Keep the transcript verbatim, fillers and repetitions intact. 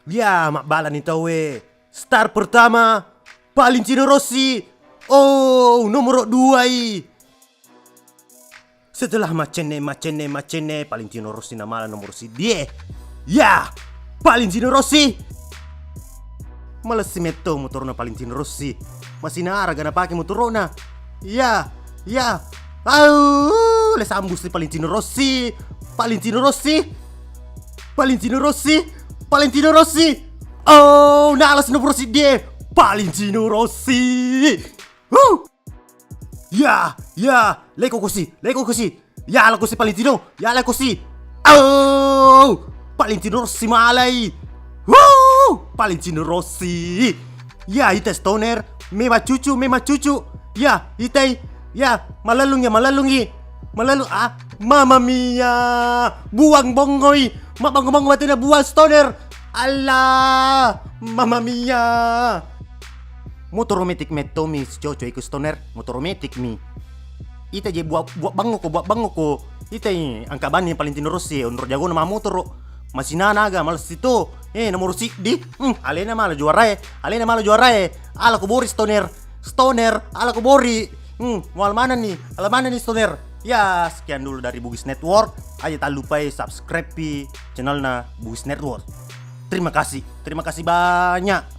Ya, mabbalani tauwe. Star pertama, Valentino Rossi. Oh, nomor dua i. Setelah macenne, macenne, macenne, Valentino Rossi namala nomor siddi e. Ya, Valentino Rossi. Malessi metto motorona Valentino Rossi. Masinara ga napake motorona. Ya, ya. Au, le sambusi Valentino Rossi. Valentino Rossi. Valentino Rossi. Valentino Rossi. Oh, nalasi nomor siddi e. Valentino Rossi. Huh. Ya, ya, leko kosi, leko kosi. Ya, leko kosi Valentino, ya, leko kosi. Oh, Valentino Rossi malai. Wuh, Valentino Rossi. Ya, ita stoner, mema cucu, mema cucu. Ya, itai. Ya, malellungi, malellungi. Malellung, ah, mama mia. Buang bongoi. Ma bongo-bongo batena buang stoner. Allah, mama mia. Motoro metik mettomi sicoco iku stoner, motoro metik mi. Ita je buat, buat bango ko, buat bango ko. Ita i angka bani Valentino Rossi, onro jagona ma motoro. Masinana aga, malessi to. Eh, nomor siddi. Hmm, alena mala juara e, alena mala juara e. Ala ko bori stoner, stoner, ala ko bori. Hmm, mual mana ni, ala mana ni stoner. Ya, sekian dulu dari Bugis Network. Aja tak lupa subscribe pi channelna Bugis Network. Terima kasih, terima kasih banyak.